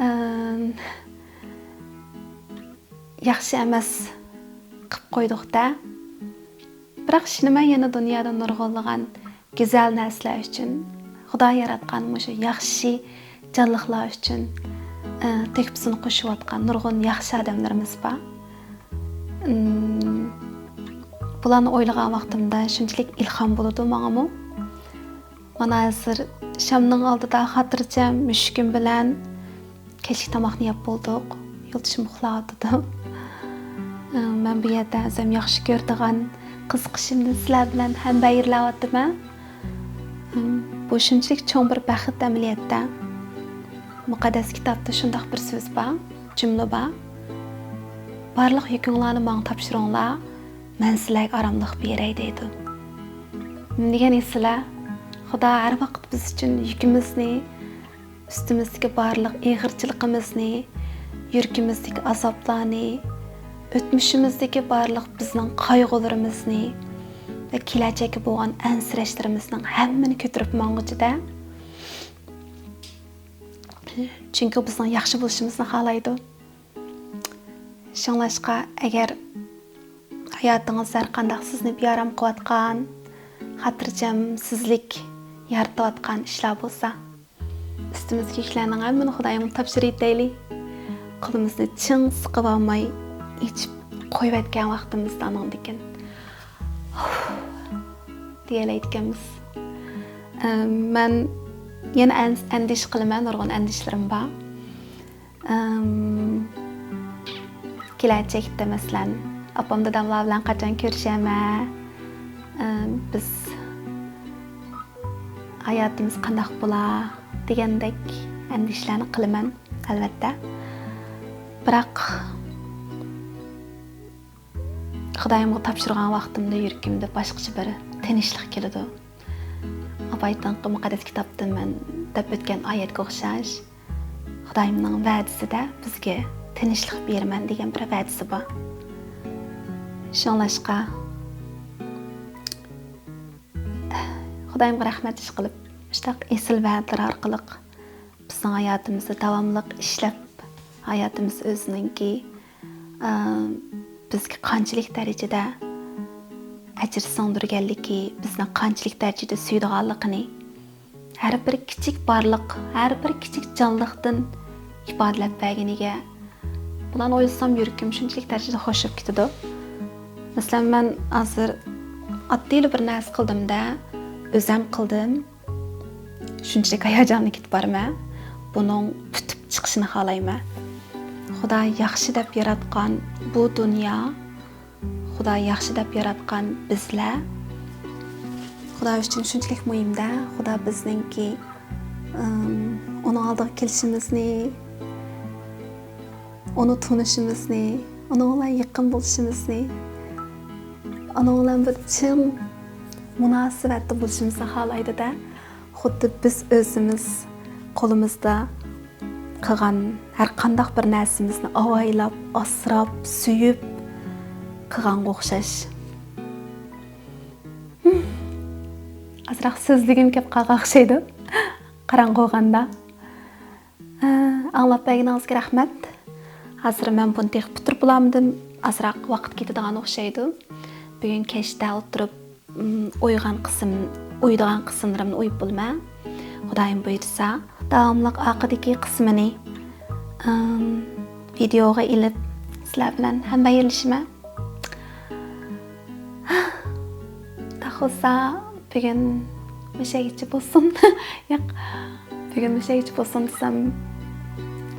ئىم، ياخشى ئەمەس قىپ قويدۇق-دە. بىراق ئىشىنىمەن، يەنە دۇنيادا نۇرغۇنلىغان گۈزەل نەرسىلەر ئۈچۈن، خۇدا ياراتقان مۇشۇ ياخشى جانلىقلار ئۈچۈن، ئە، تۆھپىسىنى قوشۇۋاتقان نۇرغۇن ياخشى ئادەملىرىمىز بار. ئىم، بۇلارنى ئويلىغان ۋاقتىمدا شۇنچىلىك ئىلھام بولىدۇ ماڭىمۇ. مانا ھازىر شامنىڭ ئالدىدا خاتىرجەم مۈشۈكۈم بىلەن كەچلىك تاماقنى يەپ بولدۇق. يولدىشىم ئۇخلاۋاتىدۇ. مەن بۇ يەردە ئۆزۈم ياخشى كۆرىدىغان قىزىقىشىمنى سىلەر بىلەن ھەمبەھىرلەۋاتىمەن. بۇ شۇنچىلىك چوڭ بىر بەخت ئەمەلىيەتتە. مۇقەددەس كىتابتا شۇنداق بىر سۆز بار، جۈملە بار. بارلىق يۈكۈڭلارنى ماڭا تاپشۇرۇڭلار، مەن سىلەرگە ئاراملىق بېرەي دەيدۇ. نېمە دېگەن ئېسىلە، خۇدا ھەر ۋاقىت بىز ئۈچۈن يۈكىمىزنى، ئۈستىمىزدىكى بارلىق ئېغىرچىلىقىمىزنى، يۈرىكىمىزدىكى ئازابلارنى، ئۆتمۈشىمىزدىكى بارلىق بىزنىڭ قايغۇلىرىمىزنى ۋە كېلەچەككە بولغان ئەنسىرەشلىرىمىزنىڭ ھەممىنى كۆتۈرۈپ ماڭغۇچىدە. چۈنكى ئۇ بىزنىڭ ياخشى بولۇشىمىزنى خالايدۇ. شۇڭلاشقا، ئەگەر ھاياتىڭىزدا ھەر قانداق سىزنى بىئارام قىلىۋاتقان، خاتىرجەمسىزلىك يارىتىۋاتقان ئىشلار بولسا، ئۈستىمىزدىكى يۈكلەرنىڭ ھەممىنى خۇدايىمغا تاپشۇرۇۋېتەيلى. قولىمىزنى چىڭ سىقىۋالماي، ئېچىپ قويۇۋەتكەن ۋاقتىمىزدا ئانىڭدىن كېيىن دېيەلەيدىكەنمىز. ئەم، مەن يەنە ئەن-، ئەندىشە قىلىمەن، نۇرغۇن ئەندىشىلىرىم بار. ئەم، كېلەچەكتە، مەسىلەن، ئاپام داداملار بىلەن قاچان كۆرۈشەمەن؟ ئىم، بىز ھاياتىمىز قانداق بولا؟ دېگەندەك ئەندىشىلەرنى قىلىمەن، ئەلۋەتتە. بىراق، خۇدايىمغا تاپشۇرغان ۋاقتىمدا يۈرىكىمدە باشقىچە بىر تىنچلىق كېلىدۇ. ئاپايتىنقى مۇقەددەس كىتابتىن مەن دەپ ئۆتكەن ئايەتكە ئوخشاش، خۇدايىمنىڭ ۋەدىسىدە بىزگە تىنچلىق بېرىمەن دېگەن بىر ۋەدىسى بار. شۇڭلاشقا، خۇدايىمغا رەھمەت ئىشقىلىپ، مۇشۇنداق ئېسىل ۋەدىلىرى ئارقىلىق بىزنىڭ ھاياتىمىزدا داۋاملىق ئىشلەپ، ھاياتىمىز ئۆزىنىڭكى، ئە، بىزگە قانچىلىك دەرىجىدە ئەجىر سىڭدۈرگەنلىكى، بىزنى قانچىلىك دەرىجىدە سۆيىدىغانلىقىنى، ھەر بىر كىچىك بارلىق، ھەر بىر كىچىك جانلىقتىن ئىپادىلەپ بەرگىنىگە، بۇلارنى ئويلىسام يۈرىكىم شۇنچىلىك دەرىجىدە خۇش بولۇپ كېتىدۇ. مەسىلەن، مەن ھازىر ئاددىيلا بىر نەرسە قىلدىم-دە، ئۆزەم قىلدىم. شۇنچىلىك ھاياجانلىنىپ كېتىپ بارىمەن. بۇنىڭ پۈتۈپ چىقىشىنى خالايمەن. خۇدا ياخشى دەپ ياراتقان بۇ دۇنيا، خۇدا ياخشى دەپ ياراتقان بىزلەر خۇدا ئۈچۈن شۇنچىلىك مۇھىم-دە. خۇدا بىزنىڭكى، ئىم، ئۇنىڭ ئالدىغا كېلىشىمىزنى، ئۇنى تونۇشىمىزنى، ئۇنىڭ بىلەن يېقىن بولۇشىمىزنى، ئۇنىڭ بىلەن بىر چىڭ مۇناسىۋەتتە بولۇشىمىزنى خالايدۇ-دە. خۇددى بىز ئۆزىمىز قولىمىزدا قىلغان ھەر قانداق بىر نەرسىمىزنى ئاۋايلاپ، ئاسراپ، سۆيۈپ قىلغانغا ئوخشاش. ئازراق سۆزلىگۈم كەپ قالغان ئوخشايدۇ، قاراڭغۇ بولغاندا. ئاڭلاپ بەرگىنىڭىزگە رەھمەت. ھازىر مەن بۇنى تېخى پۈتتۈرۈپ بولالمىدىم. ئازراق ۋاقىت كېتىدىغان ئوخشايدۇ. بۈگۈن كەچتە ئولتۇرۇپ، ئۇم، ئويغان قىسىم، ئويىدىغان قىسىملىرىمنى ئويۇپ بولىمەن. خۇدايىم بۇيرۇسا، داۋاملىق ئارقىدىكى قىسمىنى، ئىم، ۋىدېئوغا ئېلىپ، سىلەر بىلەن ھەمبەھىرلىشىمەن. تاخۇسا بۈگۈن مۇشەگىچە بولسۇن. ياق، بۈگۈن مۇشەگىچە بولسۇن دېسەم،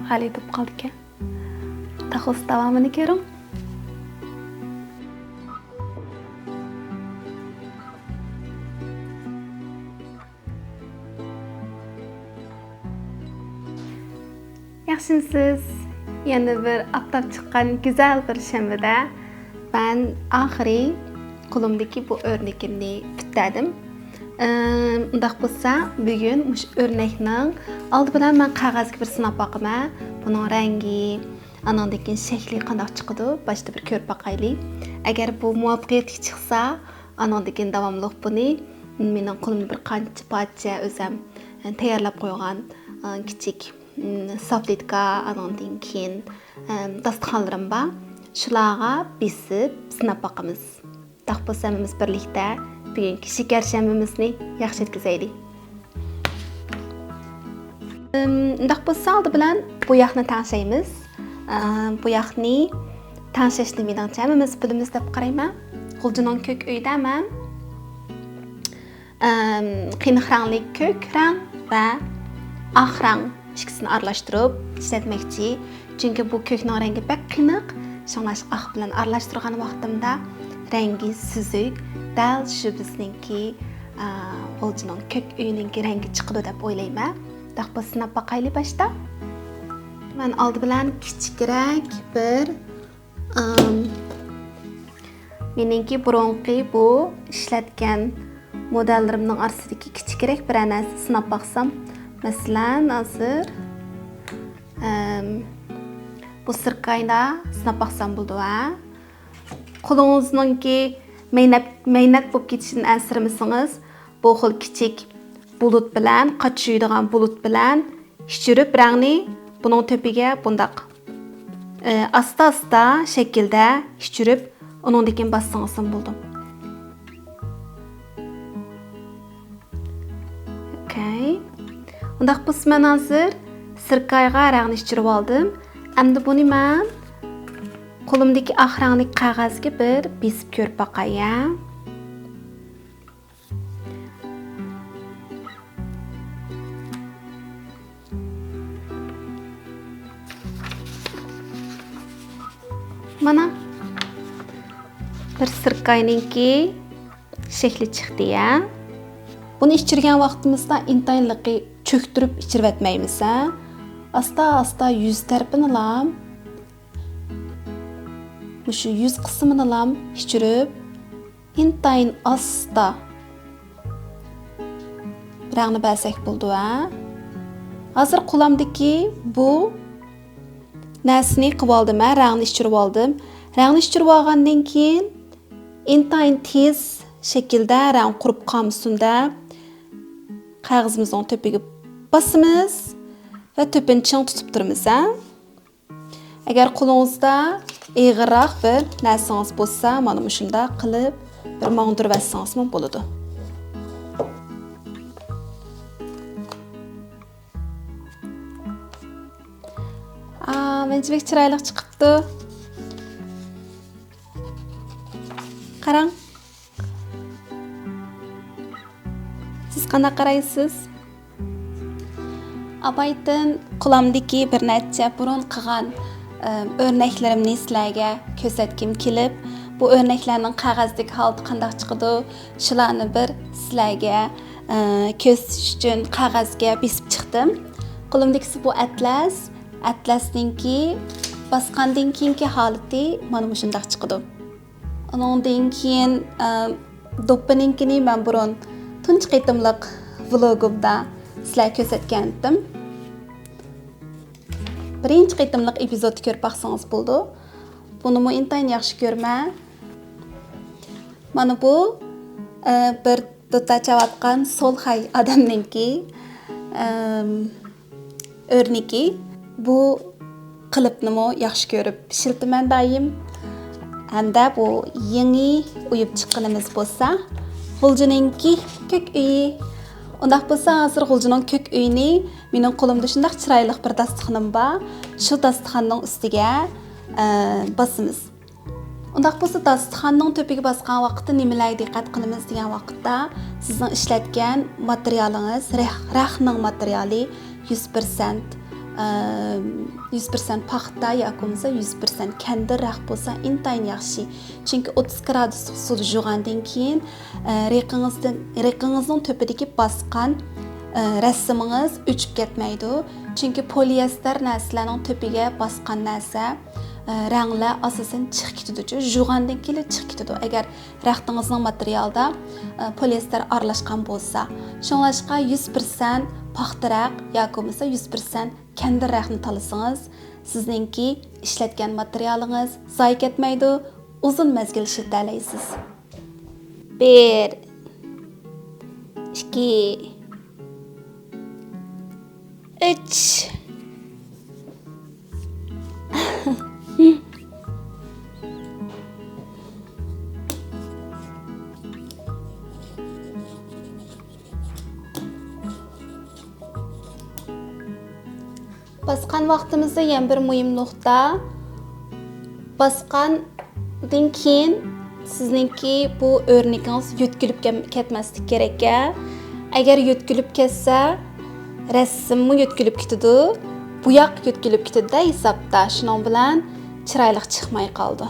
غەلىتە بولۇپ قالىدىكەن. تاخۇسا داۋامىنى كۆرۈڭ. ياخشىمۇسىز؟ يەنە بىر ئاپتاپ چىققان گۈزەل بىر شەنبىدە مەن ئاخىرى قولۇمدىكى بۇ ئۆرنىكىمنى پۈتتۈردۈم. ئىم، ئۇنداق بولسا، بۈگۈن مۇشۇ ئۆرنەكنىڭ ئالدى بىلەن مەن قەغەزگە بىر سىناپ باقىمەن. بۇنىڭ رەڭگى، ئانىڭدىن كېيىن شەكلى قانداق چىقىدۇ؟ باشتا بىر كۆرۈپ باقايلى. ئەگەر بۇ مۇۋەپپەقىيەتلىك چىقسا، ئانىڭدىن كېيىن داۋاملىق بۇنى مېنىڭ قولۇمدا بىر قانچە پارچە ئۆزەم تەييارلاپ قويغان، ئە، كىچىك، ئىم، سافلىتكا، ئانىڭدىن كېيىن، ئەم، داستىخانلىرىم بار. شۇلارغا بېسىپ سىناپ باقىمىز. ئۇنداق بولسا ھەممىمىز بىرلىكتە بۈگۈنكى شېكەر شەنبىمىزنى ياخشى ئۆتكۈزەيلى. ئىم، ئۇنداق بولسا ئالدى بىلەن بۇ ياقنى تەڭشەيمىز. ئە، بۇ ياقنى تەڭشەشنى مېنىڭچە ھەممىمىز بىلىمىز دەپ قارايمەن. غۇلجىنىڭ كۆك ئۆيىدە مەن، ئەم، قېنىق رەڭلىك كۆك رەڭ ۋە ئاق رەڭ ئىككىسىنى ئارىلاشتۇرۇپ ئىشلەتمەكچى. چۈنكى بۇ كۆكنىڭ رەڭگى بەك قېنىق، شۇڭلاشقا ئاق بىلەن ئارىلاشتۇرغان ۋاقتىمدا رەڭگى سۈزۈك، دەل شۇ بىزنىڭكى، ئە، غۇلجىنىڭ كۆك ئۆيىنىڭكى رەڭگى چىقىدۇ دەپ ئويلايمەن. ئۇنداق بولسا سىناپ باقايلى باشتا. مەن ئالدى بىلەن كىچىكرەك بىر، ئىم، مېنىڭكى بۇرۇنقى بۇ ئىشلەتكەن مودېللىرىمنىڭ ئارىسىدىكى كىچىكرەك بىرەر نەرسە سىناپ باقسام. مەسىلەن، ھازىر، ئىم، بۇ سىركايدا سىناپ باقسام بولىدۇ، ھە؟ قولىڭىزنىڭكى مەينەت، مەينەت بولۇپ كېتىشىدىن ئەنسىرىمىسىڭىز، بۇ خىل كىچىك بۇلۇت بىلەن، قاچا يۇيىدىغان بۇلۇت بىلەن ئىچۈرۈپ رەڭنى بۇنىڭ تۆپىگە بۇنداق، ئى، ئاستا-ئاستا شەكىلدە ئىچۈرۈپ، ئۇنىڭدىن كېيىن باسسىڭىزمۇ بولىدۇ. ئوكەي. ئۇنداق بولسا مەن ھازىر سىركايغا رەڭنى ئىچۈرۈپ ئالدىم. ئەمدى بۇنى مەن قولۇمدىكى ئاق رەڭلىك قەغەزگە بىر بېسىپ كۆرۈپ باقاي، ھە؟ مانا، بىر سىركاينىڭكى شەكلى چىقتى، ھە؟ بۇنى ئىچىرگەن ۋاقتىمىزدا ئىنتايىن لىقى چۆكتۈرۈپ ئىچىرىۋەتمەيمىز، ھە؟ ئاستا-ئاستا يۈز تەرىپىنىلا، مۇشۇ يۈز قىسمىنىلا ئىچىرىپ، ئىنتايىن ئاستا رەڭنى بەرسەك بولىدۇ، ھە؟ ھازىر قولامدىكى بۇ نەرسىنى قىلىۋالدىم، ھە، رەڭنى ئىچۈرۈۋالدىم. رەڭنى ئىچۈرۈۋالغاندىن كېيىن ئىنتايىن تېز شەكىلدە رەڭ قۇرۇپ قالمىسۇن دەپ قەغىزىمىزنىڭ تۆپىگە باسىمىز ۋە تۆپىنى چىڭ تۇتۇپ تۇرىمىز، ھە. ئەگەر قولىڭىزدا ئېغىرراق بىر نەرسىڭىز بولسا، مانا مۇشۇنداق قىلىپ بىر ماڭدۇرۇۋەتسىڭىزمۇ بولىدۇ. ئا، مەنچە بەك چىرايلىق چىقىپتۇ. قاراڭ. سىز قانداق قارايسىز؟ ئاۋايتىن قولامدىكى بىر نەچچە بۇرۇن قىلغان، ئە، ئۆرنەكلىرىمنى سىلەرگە كۆرسەتكۈم كېلىپ، بۇ ئۆرنەكلەرنىڭ قەغەزدىكى ھالىتى قانداق چىقىدۇ، شۇلارنى بىر سىلەرگە، ئە، كۆرسىتىش ئۈچۈن قەغەزگە بېسىپ چىقتىم. قولۇمدىكىسى بۇ ئەتلەس. ئەتلەسنىڭكى باسقاندىن كېيىنكى ھالىتى مانا مۇشۇنداق چىقىدۇ. ئۇنىڭدىن كېيىن، ئە، دوپپىنىڭكىنى مەن بۇرۇن تۇنجى قېتىملىق ۋلوگۇمدا سىلەرگە كۆرسەتكەنتىم. بىرىنچى قېتىملىق ئېپىزودتا كۆرۈپ باقسىڭىز بولىدۇ. بۇنىمۇ ئىنتايىن ياخشى كۆرىمەن. مانا بۇ، ئە، بىر دۇتار چاۋاتقان سولخاي ئادەمنىڭكى، ئەم، ئۆرنىكى. بۇ قېلىپنىمۇ ياخشى كۆرۈپ ئىشلىتىمەن دائىم. ھەمدە بۇ يېڭى ئويۇپ چىققىنىمىز بولسا، غۇلجىنىڭكى كۆك ئۆيى. ئۇنداق بولسا، ھازىر غۇلجىنىڭ كۆك ئۆيىنى، مېنىڭ قولۇمدا شۇنداق چىرايلىق بىر داستىخىنىم بار، شۇ داستىخاننىڭ ئۈستىگە، ئە، باسىمىز. ئۇنداق بولسا، داستىخاننىڭ تۆپىگە باسقان ۋاقىتتا نېمىلەرگە دىققەت قىلىمىز دېگەن ۋاقىتتا، سىزنىڭ ئىشلەتكەن ماتېرىيالىڭىز، رەخ-، رەخنىڭ ماتېرىيالى يۈز پىرسەنت، ئەم، يۈز پىرسەنت پاختا ياكى بولمىسا يۈز پىرسەنت كەندىر رەخ بولسا ئىنتايىن ياخشى. چۈنكى ئوتتۇز گرادۇسلۇق سۇدا يۇغاندىن كېيىن، ئە، رېخىڭىزدىن، رېخىڭىزنىڭ تۆپىدىكى باسقان، ئە، رەسىمىڭىز ئۆچۈپ كەتمەيدۇ. چۈنكى پولىيەستەر نەرسىلەرنىڭ تۆپىگە باسقان نەرسە، ئە، رەڭلەر ئاساسەن چىقىپ كېتىدۇ، يۇغاندىن كېيىن چىقىپ كېتىدۇ، ئەگەر رەختىڭىزنىڭ ماتېرىيالىدا، ئە، پولىيەستەر ئارىلاشقان بولسا. شۇڭلاشقا يۈز پىرسەنت پاختا رەخ ياكى بولمىسا يۈز پىرسەنت كەندىر رەخنى تاللىسىڭىز، سىزنىڭكى ئىشلەتكەن ماتېرىيالىڭىز زايە كەتمەيدۇ، ئۇزۇن مەزگىل ئىشلىتەلەيسىز. بىر، ئىككى، ئۈچ. باسقان ۋاقتىمىزدا يەنە بىر مۇھىم نۇقتا، باسقاندىن كېيىن سىزنىڭكى بۇ ئۆرنىكىڭىز يۆتكىلىپ كەم-، كەتمەسلىكى كېرەك. ئەگەر يۆتكىلىپ كەتسە، رەسىممۇ يۆتكىلىپ كېتىدۇ، بوياق يۆتكىلىپ كېتىدۇ-دە ھېسابتا. شۇنىڭ بىلەن چىرايلىق چىقماي قالىدۇ.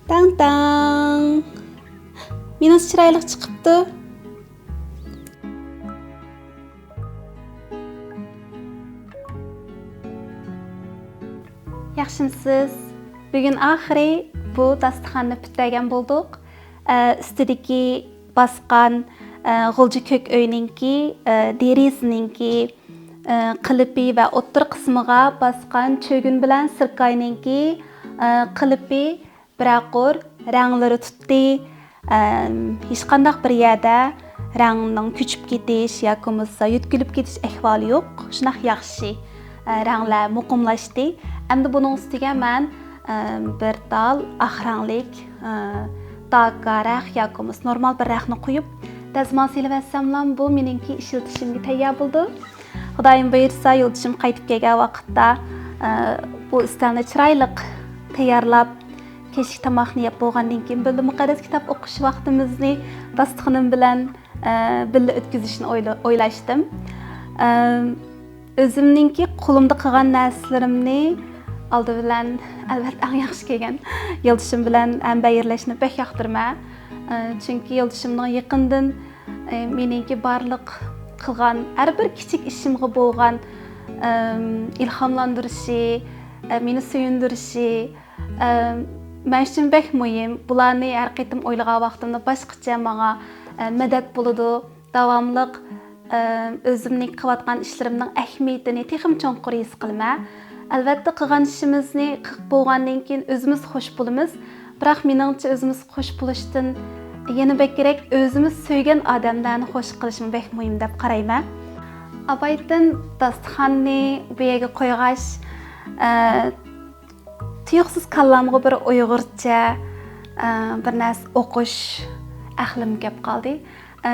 تاڭ تاڭ. مېنىڭچە چىرايلىق چىقىپتۇ. ياخشىمسىز؟ بۈگۈن ئاخىرى بۇ داستىخاننى پۈتتۈرگەن بولدۇق. ئە، ئۈستىدىكى باسقان، ئە، غۇلجا كۆك ئۆينىڭكى، ئە، دېرىزىنىڭكى، ئە، قېلىپى ۋە ئوتتۇرا قىسمىغا باسقان چۆگۈن بىلەن سىركاينىڭكى، ئە، قېلىپى بىرەر قۇر رەڭلىرى تۇتتى. ئەم، ھېچقانداق بىر يەردە رەڭنىڭ كۆچۈپ كېتىش ياكى بولمىسا يۆتكىلىپ كېتىش ئەھۋالى يوق. شۇنداق ياخشى، ئە، رەڭلەر مۇقىملاشتى. ئەمدى بۇنىڭ ئۈستىگە مەن، ئەم، بىر تال ئاق رەڭلىك، ئە، داكا رەخ ياكى بولمىسا نورمال بىر رەخنى قويۇپ، دەزمال سېلىۋەتسەملا بۇ مېنىڭكى ئىشلىتىشىمگە تەييار بولىدۇ. خۇدايىم بۇيرۇسا، يولدىشىم قايتىپ كەلگەن ۋاقىتتا، ئە، بۇ ئۈستەلنى چىرايلىق تەييارلاپ، كەچلىك تاماقنى يەپ بولغاندىن كېيىن، بىللە مۇقەددەس كىتاب ئوقۇش ۋاقتىمىزنى داستىخىنىم بىلەن، ئە، بىللە ئۆتكۈزۈشنى ئويلا-، ئويلاشتىم. ئە، ئۆزۈمنىڭكى قولۇمدا قىلغان نەرسىلىرىمنى ئالدى بىلەن، ئەلۋەتتە، ئەڭ ياخشى كۆرگەن يولدىشىم بىلەن ھەمبەھىرلەشنى بەك ياقتۇرىمەن. ئە، چۈنكى يولدىشىمنىڭ يېقىندىن، ئە، مېنىڭكى بارلىق قىلغان ھەر بىر كىچىك ئىشىمغا بولغان، ئەم، ئىلھاملاندۇرۇشى، ئە، مېنى سۆيۈندۈرۈشى، ئەم، مەن ئۈچۈن بەك مۇھىم. بۇلارنى ھەر قېتىم ئويلىغان ۋاقتىمدا باشقىچە ماڭا، ئە، مەدەت بولىدۇ. داۋاملىق، ئە، ئۆزۈمنىڭ قىلىۋاتقان ئىشلىرىمنىڭ ئەھمىيىتىنى تېخىمۇ چوڭقۇر ھېس قىلىمەن. ئەلۋەتتە، قىلغان ئىشىمىزنى قىلىپ بولغاندىن كېيىن ئۆزىمىز خوش بولىمىز. بىراق، مېنىڭچە، ئۆزىمىز خوش بولۇشتىن يەنە بەكرەك ئۆزىمىز سۆيگەن ئادەملەرنى خوش قىلىشمۇ بەك مۇھىم دەپ قارايمەن. ئاۋايتىن داستىخاننى بۇ يەرگە قويغاچ، ئە، تۇيۇقسىز كاللامغا بىر ئۇيغۇرچە، ئە، بىر نەرسە ئوقۇش ئەقلىم كەپ قالدى. ئە،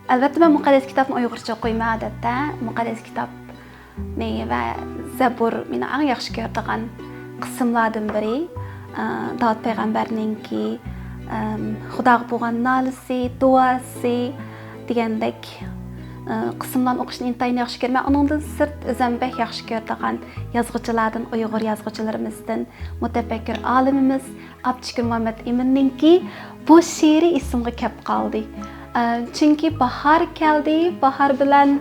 ئەلۋەتتە، مەن مۇقەددەس كىتابنى ئۇيغۇرچە ئوقۇيمەن ئادەتتە. مۇقەددەس كىتابنى ۋە زەبۇر مېنىڭ ئەڭ ياخشى كۆرىدىغان قىسىملاردىن بىرى. ئە، داۋۇت پەيغەمبەرنىڭكى، ئەم، خۇداغا بولغان نالىسى، دۇئاسى دېگەندەك، ئە، قىسىملارنى ئوقۇشنى ئىنتايىن ياخشى كۆرىمەن. ئۇنىڭدىن سىرت، ئۆزۈم بەك ياخشى كۆرىدىغان يازغۇچىلاردىن، ئۇيغۇر يازغۇچىلىرىمىزدىن مۇتەپەككۇر ئالىمىمىز ئابدۇشۈكۈر مۇھەممەت ئىمىننىڭكى بۇ شېئىرى ئېسىمگە كەپ قالدى. ئە، چۈنكى باھار كەلدى، باھار بىلەن،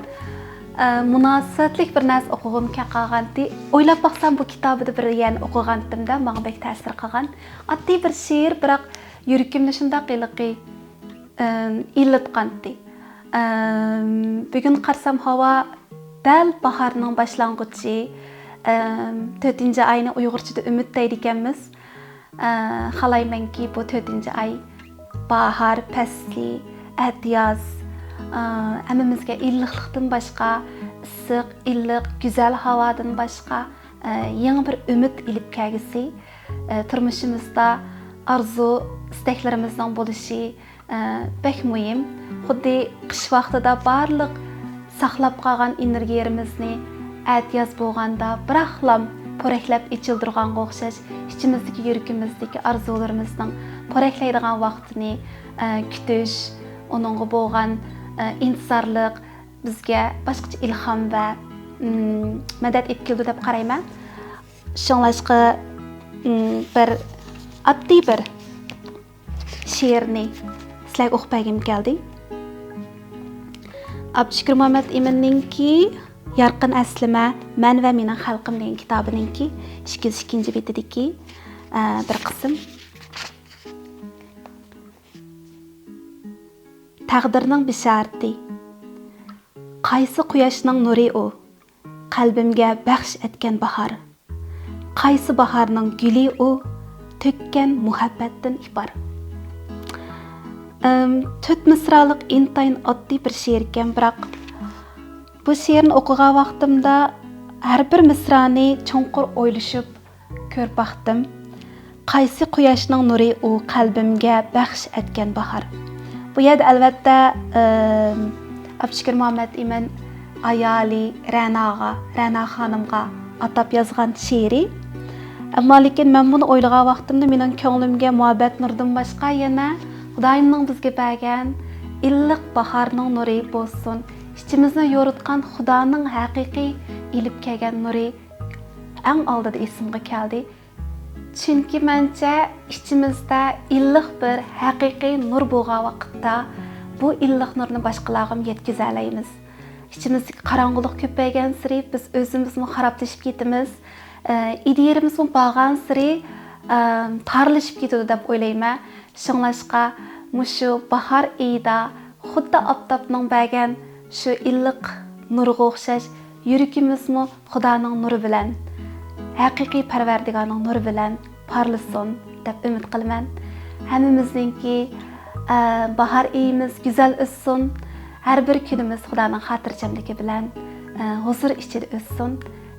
ئە، مۇناسىۋەتلىك بىر نەرسە ئوقۇغۇم كەپ قالغانتى. ئويلاپ باقسام، بۇ كىتابىدا بىر يەرنى ئوقۇغانتىم-دە، ماڭا بەك تەسىر قىلغان. ئاددىي بىر شېئىر، بىراق يۈرىكىمنى شۇنداق ھېلىقى، ئىم، ئىللىتقانتى. ئىم، بۈگۈن قارىسام، ھاۋا دەل باھارنىڭ باشلانغۇچى. ئىم، تۆتىنچى ئاينى ئۇيغۇرچىدا ئۈمىد دەيدىكەنمىز. ئە، خالايمەنكى، بۇ تۆتىنچى ئاي باھار پەسلى، ئەتىياز، ئە، ھەممىمىزگە ئىللىقلىقتىن باشقا ئىسسىق، ئىللىق، گۈزەل ھاۋادىن باشقا، ئە، يېڭى بىر ئۈمىد ئېلىپ كەلگۈسى، ئە، تۇرمۇشىمىزدا ئارزۇ، ئىستەكلىرىمىزنىڭ بولۇشى، ئە، بەك مۇھىم. خۇددى قىش ۋاقتىدا بارلىق ساقلاپ قالغان ئېنېرگىيەمىزنى ئەتىياز بولغاندا بىراقلام پورەكلەپ ئېچىلدۇرغانغا ئوخشاش، ئىچىمىزدىكى، يۈرىكىمىزدىكى ئارزۇلىرىمىزنىڭ پورەكلەيدىغان ۋاقتىنى، ئە، كۈتۈش، ئۇنىڭغا بولغان، ئە، ئىنتىزارلىق بىزگە باشقىچە ئىلھام ۋە، ئىم، مەدەت ئېلىپ كېلىدۇ دەپ قارايمەن. شۇڭلاشقا، ئىم، بىر ئاددىي بىر شېئىرنى سىلەرگە ئوقۇپ بەرگۈم كەلدى. ئابدۇشۈكۈر مۇھەممەت ئىمىننىڭكى يارقىن ئەسلىمە، مەن ۋە مېنىڭ خەلقىم دېگەن كىتابىنىڭكى ئىككى يۈز ئىككىنچى بېتىدىكى، ئە، بىر قىسىم. تەقدىرنىڭ بېشارىتى. قايسى قۇياشنىڭ نۇرى ئۇ؟ قەلبىمگە بەخش ئەتكەن باھار. قايسى باھارنىڭ گۈلى ئۇ؟ تۆككەن مۇھەببەتتىن ئىپار. ئىم، تۆت مىسرالىق ئىنتايىن ئاددىي بىر شېئىركەن، بىراق بۇ شېئىرنى ئوقۇغان ۋاقتىمدا ھەر بىر مىسرانى چوڭقۇر ئويلىشىپ، كۆرۈپ باقتىم. قايسى قۇياشنىڭ نۇرى ئۇ قەلبىمگە بەخش ئەتكەن باھار؟ بۇ يەردە ئەلۋەتتە، ئىم، ئابدۇشۈكۈر مۇھەممەت ئىمىن ئايالى رەناغا، رەنا خانىمغا ئاتاپ يازغان شېئىرى. ئەمما لېكىن مەن بۇنى ئويلىغان ۋاقتىمدا مېنىڭ كۆڭلۈمگە مۇھەببەت نۇرىدىن باشقا يەنە خۇدايىمنىڭ بىزگە بەرگەن ئىللىق باھارنىڭ نۇرى بولسۇن، ئىچىمىزنى يورۇتقان خۇدانىڭ ھەقىقىي ئېلىپ كەلگەن نۇرى ئەڭ ئالدىدا ئېسىمگە كەلدى. چۈنكى مەنچە ئىچىمىزدە ئىللىق بىر ھەقىقىي نۇر بولغان ۋاقىتتا، بۇ ئىللىق نۇرنى باشقىلارغىمۇ يەتكۈزەلەيمىز. ئىچىمىزدىكى قاراڭغۇلۇق كۆپەيگەنسېرى بىز ئۆزىمىزمۇ خارابلىشىپ كېتىمىز. ئە، ئىدىيىلىرىمىزمۇ بارغانسېرى، ئە، تارلىشىپ كېتىدۇ دەپ ئويلايمەن. شۇڭلاشقا مۇشۇ باھار ئېيىدا خۇددى ئاپتاپنىڭ بەرگەن شۇ ئىللىق نۇرىغا ئوخشاش يۈرىكىمىزمۇ خۇدانىڭ نۇرى بىلەن، ھەقىقىي پەرۋەردىگارنىڭ نۇرى بىلەن پارلىسۇن دەپ ئۈمىد قىلىمەن. ھەممىمىزنىڭكى، ئە، باھار ئېيىمىز گۈزەل ئۆتسۇن. ھەر بىر كۈنىمىز خۇدانىڭ خاتىرجەملىكى بىلەن، ئە، ھۇزۇر ئىچىدە ئۆتسۇن.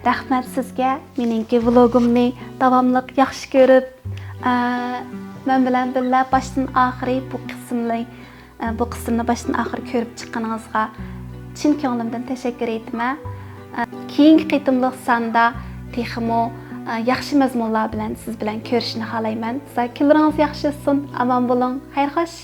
رەھمەت سىزگە، مېنىڭكى ۋلوگۇمنى داۋاملىق ياخشى كۆرۈپ، ئە، مەن بىلەن بىللە باشتىن ئاخىرى بۇ قىسىمنى، ئە، بۇ قىسىمنى باشتىن ئاخىر كۆرۈپ چىققىنىڭىزغا چىن كۆڭلۈمدىن تەشەككۈر ئېيتىمەن. ئە، كېيىنكى قېتىملىق ساندا تېخىمۇ، ئە، ياخشى مەزمۇنلار بىلەن سىز بىلەن كۆرۈشۈشنى خالايمەن. سىزلەر كۈنلىرىڭىز ياخشى ئۆتسۇن، ئامان بولۇڭ، خەير خوش.